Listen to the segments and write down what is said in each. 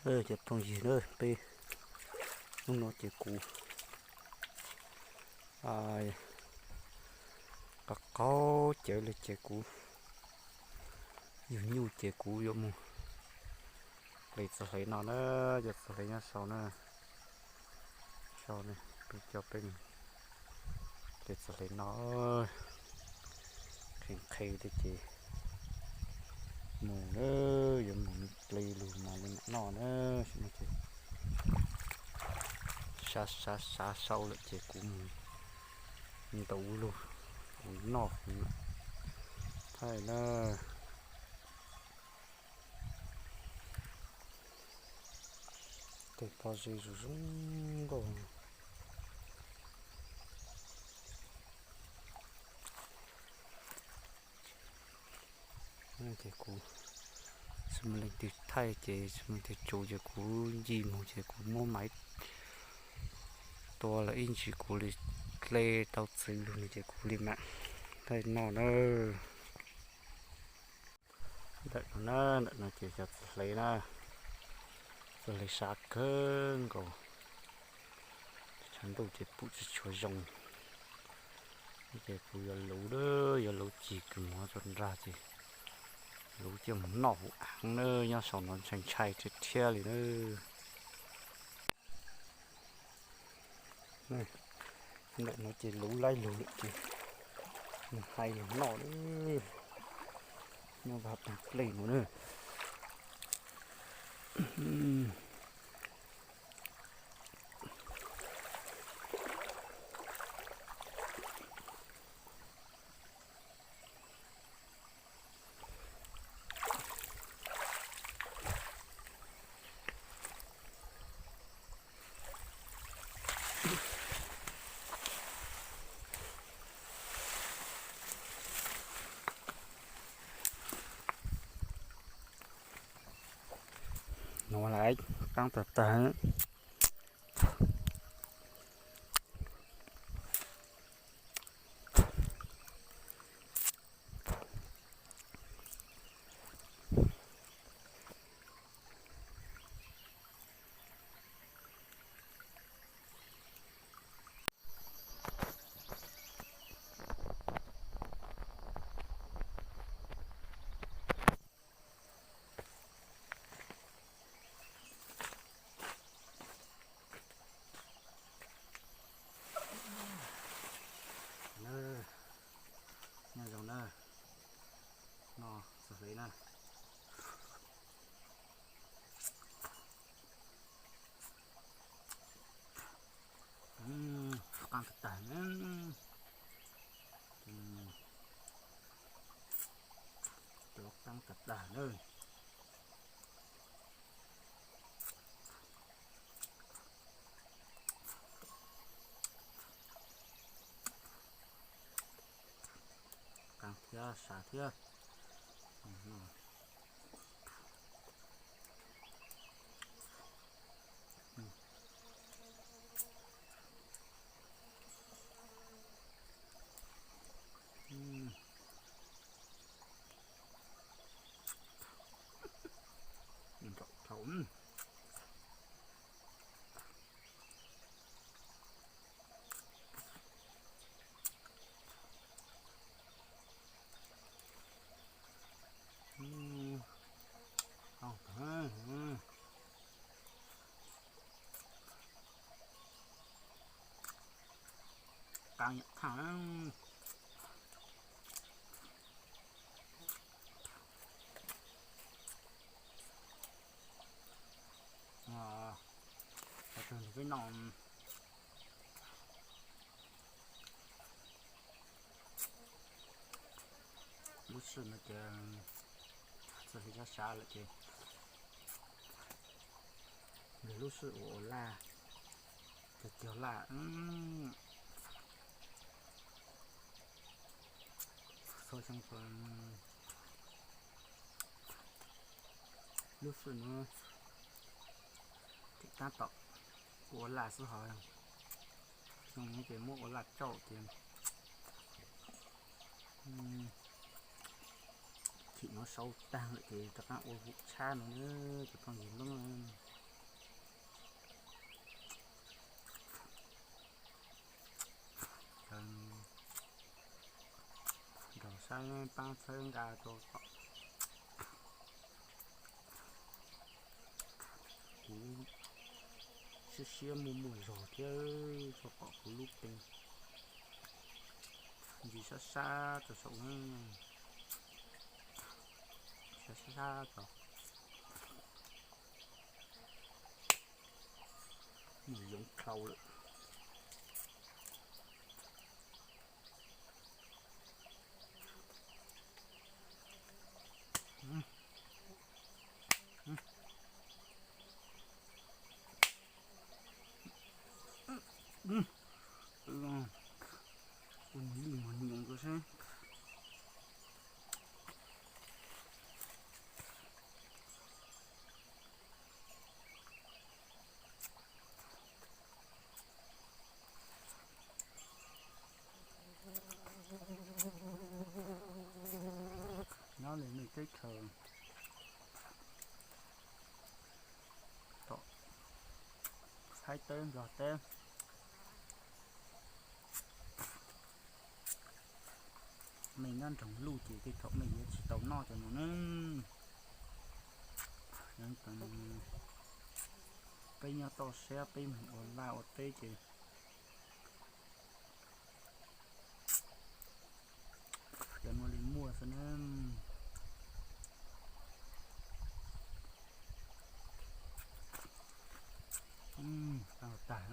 Cov phooj ywg na, peb hnub no ces kuv qab qaug cawv li ces kuv yug nyuj ces kuv yuav mus hle txiv hle no na, cov txiv hle nyob sau na, sau na, kuv coj peb hle txiv hle no, qhee qhe thiab ces mus na, yuav mus ple lug mas li mam noj na, ces sav sav sav sau lawm ces kuv mus ntaus lug, kuv noj kuv thaij na. Tej pob zeb zoo zoo nkauj. Ces kuv tsis muaj leej twg thaij ces tsis muaj leej twg tsuv ces kuv ncig mus ces kuv muab maiv tua lawm ib ntsis kuv li hle tau txwv lug no ces kuv li mam thaij noj na. Ntawm no na, ntawm no ces cov txiv hle na, txiv hle sab kawg nkaus, tshav ntuj ces pum tsis tshua zoo. Ces kuv yuav luv, yuav luv cig kws mov rau nrag ces luv coj mus noj hauv av na, nyob saum no ntshai ntshai thiab thiab li na. Ntawm no ces luv laib lug lawm ces mus hais lug noj, nyob vaj pem plej no na. Nuav lawm, qaab tag tag. Nyob zoo na, no txog hli na. Qaab tag tag na. Cov qaab tag tag na. Qaab thiab, sab thiab. Qaab nyam thaaj. Peb noj lub sij no ces txog hli sab sab lawm ces yog lub sij ua ua laj, cog cog laj, txhua xyoo lub sij no tseem tab tom ua laj xwb hos, xyoo no ces muab ua laj tsauj ces chim no sau tag lawm ces rov qaab ua hum tshab no na, cov phooj ywg Hmoob. Txhawb nqa rau kom kuv siab siab muaj muaj zog thiab, rau kom kuv lub qe ntsis sab sab rau saum, sab sab rau mus yoov dhau lawm. Ua lij mos nyoos rau seb. Nyob li nej teb chaws tom Thaib teb Nplog teb, mej nyob nroog luj ces tej thaum mej yuav tsis tau noj cov no ne. Peb nyob toj siab peb mus ua laj ua teb ces cov no li muaj xwb na. Tag.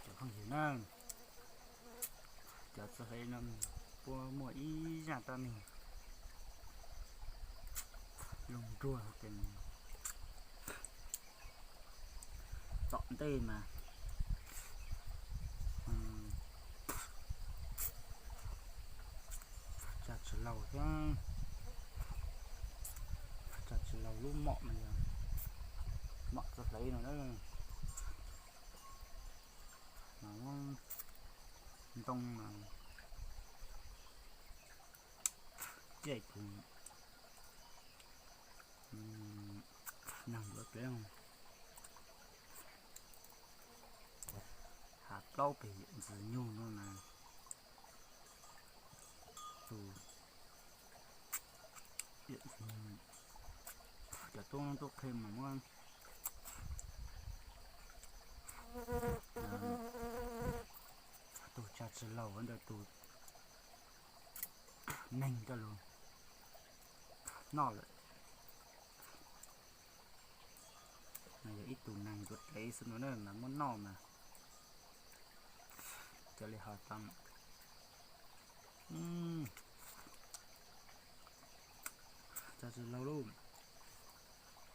Cov phooj ywg na, cov txiv hle no puab muaj ib zaj dab neeg lug nruag ces tom ntej mas tsa tsis laug thiab, tsa tsis laug lub mom mas yog mom txiv hle no na. Mas ntoo mas caij tus neeg yuav kev hav plaub pem Ntxwg Nyug no mas tus cov tub tub qhe mas muab tus tsa tsis laug ntawd tus neeg coj lug noj lawm. Yog ib tug neeg yuav kev xwb no na mas muab noj mas cov li ho tau. Tsa tsis laug lauj,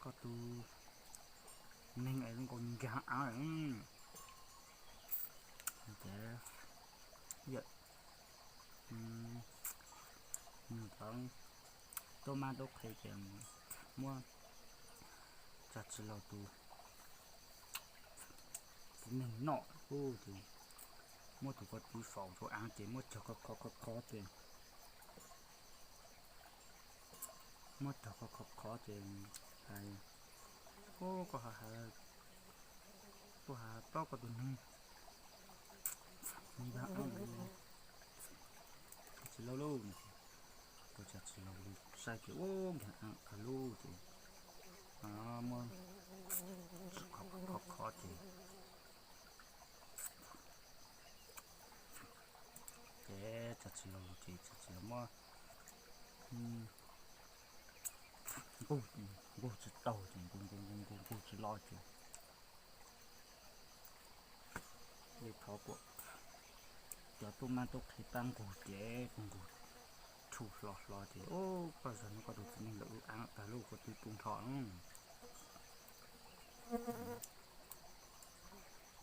koj tus neeg es zoo nkaus nkag av lawm. Ces yawm nws cov tub mab tub qhe ces muab tsa tsis laug tus txiv neeg noj ub ces muab tus ko tw faus rau av ces muab cog qhov qhov qhov qhov ces muab cog qhov qhov qhov ces hais, ub, koj ha ha, koj ha plaub koj tus neeg, tsis laug lauj, tus tsa tsis laug saib ces ub, nkag av tag lauj ces muab tso qhov qhov ces ces tsa tsis laug ces tsa tsis laug muab nqug, nqug tsis tau ces nqug nqug nqug nqug tsis los ces li thov kuam cov tub mab tub qhe pab nqug ces nqug tshum hlo hlo ces, ub, koj zag no koj tus txiv neeg lawm, ub, av tag lauj, koj twb poob nrho.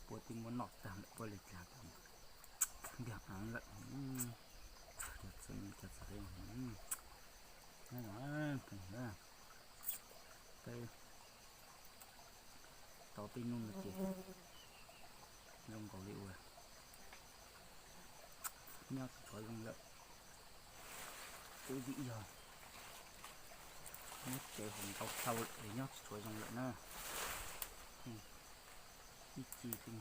Puab twb muab noj tag lawm, puab li cas nkag av lawm. Cov txiv neej, cov txiv neej, peb tau peb hnub no ces zoo nkaus li uas Nyob tsis tshua zoo lawm. Twb vim yog muab tsev hauv ntau tau es nyob tsis tshua zoo lawm na. Ib txi xwb.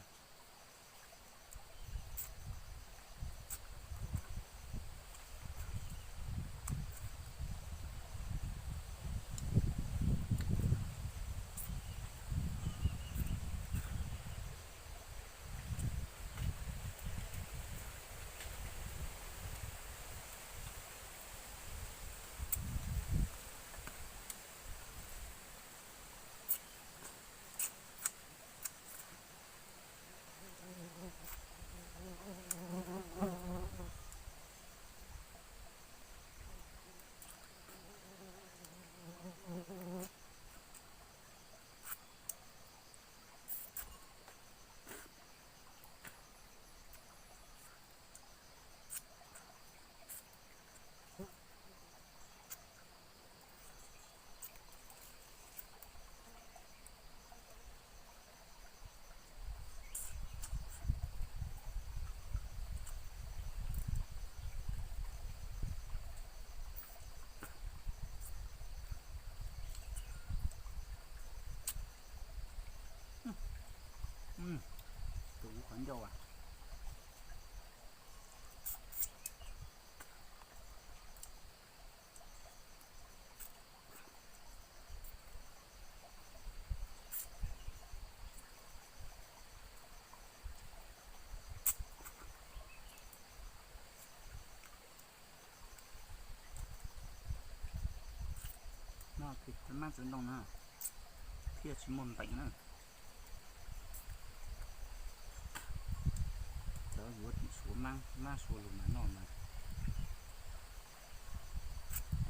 Tus qhov ncauj a. No ces mab txiv ntoo na, thiaj tsis muaj npeem na. Cov yuav tim Suav, mab Suav lus mas noj mas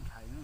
ntshai na.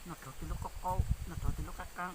Noj rau tej lub qaub qaub, noj rau tej lub qab qab.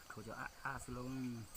Tshuav cov ab ab xwb lauj.